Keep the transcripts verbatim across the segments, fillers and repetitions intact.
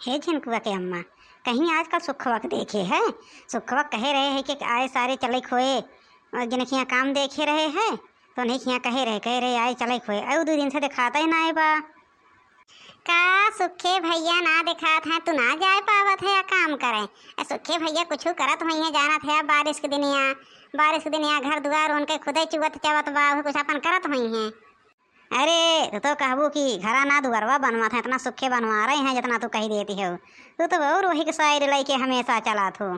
हे झिनकुआ के अम्मा, कहीं आजकल सुखवा के देखे है? सुखवा कहे रहे है कि आए सारे चले खोए, और जिनके यहाँ काम देखे रहे है, तो नहीं के यहाँ कहे रहे, कहे रहे आए चले खोए, अउ दो दिन से दिखाता ही ना है बा। का सुखे भैया ना दिखात हैं, तू ना जाए पावत है या काम करे? ए सुखे भैया कुछ करत हुई है, जानत है बारिश के दिन यहाँ, बारिश के दिन यहाँ घर दुआर उनके खुदे चुवत चावत बा, उहे कुछ अपन करत हुई हैं। अरे, तू तो कहबू कि घरा ना दुआरवा बनवात है, इतना सुखे बनवा रहे हैं जितना तू कही देती हो। तू तो और वही के साइड लेके हमेशा चलात हो।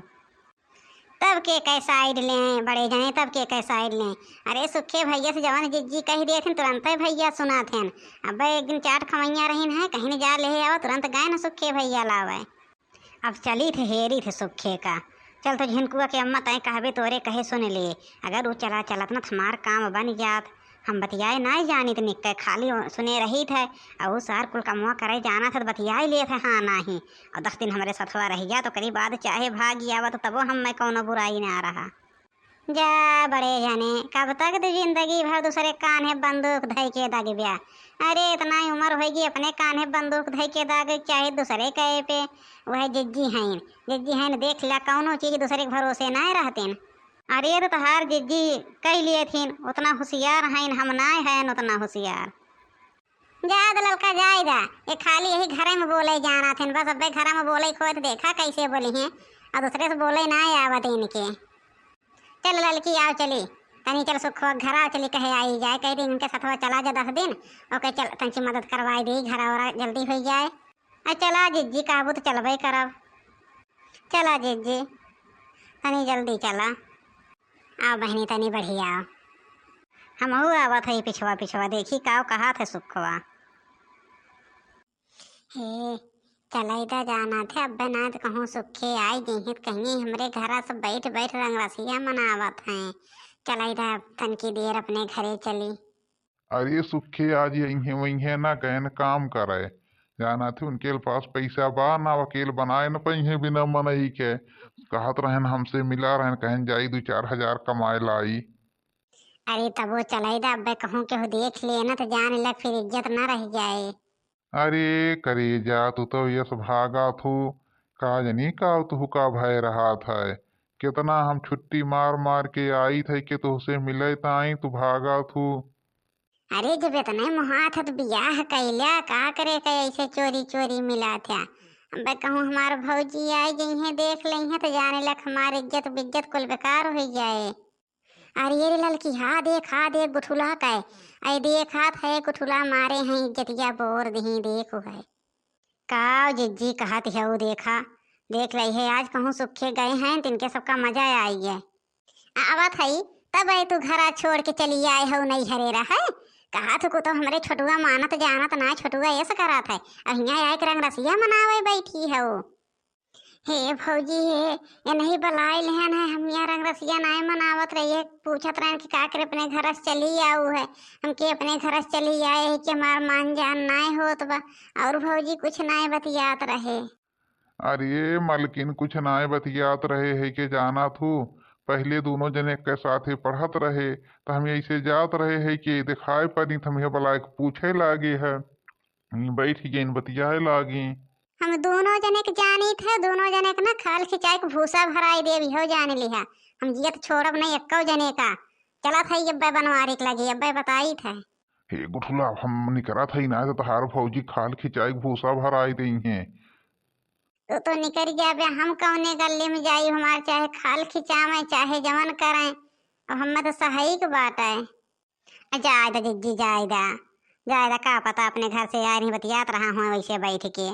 तब के कै साइड लें, बड़े जने, तब के कै साइड लें। अरे, सुखे भैया से जवन जिज्जी कही देथिन, तुरंते भैया सुनात हैं। अब एक दिन चाट खवैया रहीन है, कहीं न जा ले आवा, तुरंत गए न सुखे भैया लावे। अब चली थे, हेरी थे सुखे का। चल तो झिनकुआ के अम्मा, तय कहबे तोरे कहे सुन ले। अगर वो चला चलत न, त हमार काम बन जात। हम बतियाए नाई जानित निक्के, खाली सुने रही थे। अउ सार कुल कमवा करे जाना था, तो बतियाए लिए थे, हाँ नाही। अउ दस दिन हमरे सथवा रह गया, तो करी बाद चाहे भाग आवा, तो तबो हम मैं कौनो बुराई ना रहा। जा बड़े जने, कब तक तू जिंदगी भर दूसरे कान्हे बंदूक धइ के दागब्या? अरे, इतना ही उम्र होइगी, अपने कान्हे बंदूक धइ के दागे, चाहे दूसरे कहे पे। वह जिज्जी हैं, जिज्जी हैं, देख ला, कौनो चीज दूसरे के भरोसे ना रहतीन। अरे, तो तहार जिज्जी कह लिए थीन, उतना होशियार हैं, हम ना हैं उतना होशियार। जा द ललका, जाए दा। ये खाली यही घरे में बोले जाना थे बस, अब्बे घरा में बोले खोए तो देखा कैसे बोली हैं, और दूसरे से बोले ना आवत इनके। चल ललकी, आओ चली, तनी चल सुखवा घरा चली, कहे आई जाए, कह दी इनके सथवा चला जा दस दिन, ओके चल तनी मदद करवाई दी, घरा ओरा जल्दी हो जाए। आ चला जिज्जी, काबू तो चलबे करब। चला जिज्जी, तनी जल्दी चला। आओ बहनी, तनी बढ़िया आओ। हमहू आवत है पिछवा पिछवा, देखी काव कहा थे सुखवा। हे, चलई दा जाना थे, अब्बे ना तो कहूँ सुखे आई गई हैं, कहीं हमरे घरा सब बैठ बैठ रंगरसिया मनावत हैं। चलई दा तनकी देर अपने घरे चली। अरे सुखे आज यहीं वहीं ना गए न काम करे, जाना थे उनके पास पैसा बा ना, वकील बनाए न पइहे बिना मनई के। कहत रहन हमसे मिला रहन, कहन जाई दो चार हजार कमाए लाई। अरे तबो चलई दा, अब्बे कहूँ केहू देख ले ना तो जान लग फिर इज्जत ना रह जाए। अरे करेजा, तू तो यस भागा थू, का जनी का तुहका भय रहा था। कितना हम छुट्टी मार मार के आई थे कि तुहसे मिले ताई तू भागा थू। अरे जब इतने मुहात है तो बियाह कैला का करे के ऐसे चोरी चोरी मिला था। अबे कहूँ हमार भौजी आई गई हैं, देख लई हैं तो जाने लग हमार इज्जत बिज्जत कुल बेकार हो जाए। अरे रे ललकी, हा देख, हा देख गुठुला कै। ऐ देखात है गुठुला मारे हैं, इज्जतिया बोर दही, देखो है। काव जिज्जी कहत हऊ देखा, देख लई है, आज कहूँ सुखे गए हैं, तिनके सबका मजा आई है। आवत है, तब ऐ तू घरा छोड़ के चली आए हऊ, नहीं हरे रहे। कहा थू को तो हमरे छोटुआ मानत जानत ना, छोटुआ ऐस करत है, अब हियाँ आए के रंगरसिया मनावे बैठी हऊ। हे भौजी हे, ये नहीं बलाए लेहन है, हम यहाँ रंगरसिया नाय मनावत रहिए, पूछत रहन कि का करे अपने घर से चली आऊ है, हमके अपने घर से चली आए है कि हमार मान जान नाय होत बा, और भौजी कुछ नाय बतियात रहे। अरे मलकिन, कुछ नाय बतियात रहे है के जाना थू, पहले दोनों जने के साथे पढ़त रहे, तो हम ऐसे जात रहे है कि दिखाए पड़ी, तो हम यह बलाए के पूछे लागे है। बैठ गइन बतियाए लागी। हम दोनों जने के जानी थे, दोनों जने के ना खाल खिंचाए के भूसा भराई देवी हो जान लिहा। हम जियत छोड़ब नहीं एक्को जने का। चला था अब्बे बनवारी के लगे, अब्बे बताई थे। हे गुठुला, हम निकरा था ही ना तो तहार भौजी खाल खिंचाए के भूसा भराई दई हैं। तू तो निकर गया बे, हम कौने गली में जाई, हमार चाहे खाल खिंचावे चाहे जवन करें, अब हमें तो सही के बात है। जाए दा जिज्जी, जाए दा, जाए दा, का पता अपने घर से आए नहीं, बतियात रहा हूँ वैसे बैठ के।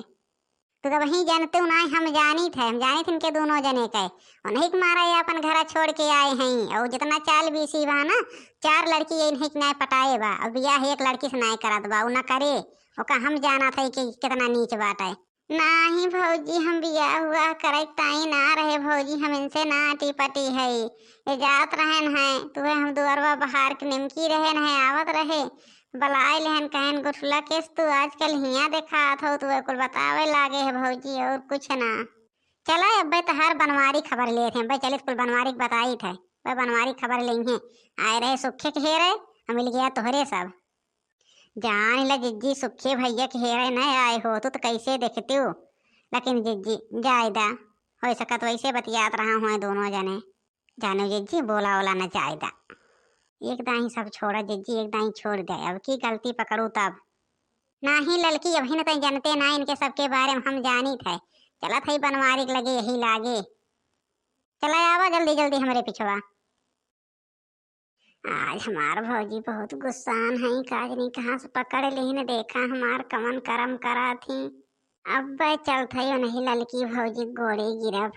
तू तो वहीं जानते हो ना, हम जानी थे, हम जानी थे इनके दोनों जने के। उन्हीं के मारा ये अपन घरा छोड़ के आए हैं। और जितना चाल बीसी बा ना, चार लड़की ये इन्हीं के नाय पटाए बा, और बियाह एक लड़की से नाय करत बा, उ ना करे। ओका हम जाना थे कि कितना नीच बात है। नाही भौजी, हम बियाह हुआ करे ताई ना रहे भौजी, हम इनसे ना अटी पटी है। ये जात रहन है, तुहे हम दुअरवा बहार के निमकी रहन है, आवत रहे, बलाए लेहन, कहन गुठला केस तू आजकल हियाँ देखात हो, तुहे कुल बतावे लागे है भौजी, और कुछ ना। चला अब्बे तहार बनवारी खबर लेत हैं, अब्बे चलित कुल बनवारी के बताई थे, अब्बे बनवारी खबर लेंगे। आए रहे सुखे के हेरे, हम मिल गया तोहरे सब। जान ला जिज्जी, सुखे भैया के हेरे न आए हो, तू तो कैसे देखतियो? लेकिन जिज्जी, जाए दा, होइ सकत वैसे बतियात रहा हुए दोनों जने। जानो जिज्जी, बोला ओला न जाए दा। एक दाई सब छोड़ा जिज्जी, एक दाई छोड़ दे, अब की गलती पकड़ू तब। नाही ललकी, अभी न तई जनते ना इनके सबके बारे में, हम जानित है। चलत है बनवारी के लगे यही लागे। चला आवा जल्दी जल्दी हमरे पिछवा। आज हमार भौजी बहुत गुस्सान है, काजनी कहाँ से पकड़ लेहिन, देखा हमार कमन करम करा थी। अब चलत है नहीं ललकी भौजी गोड़े गिरब।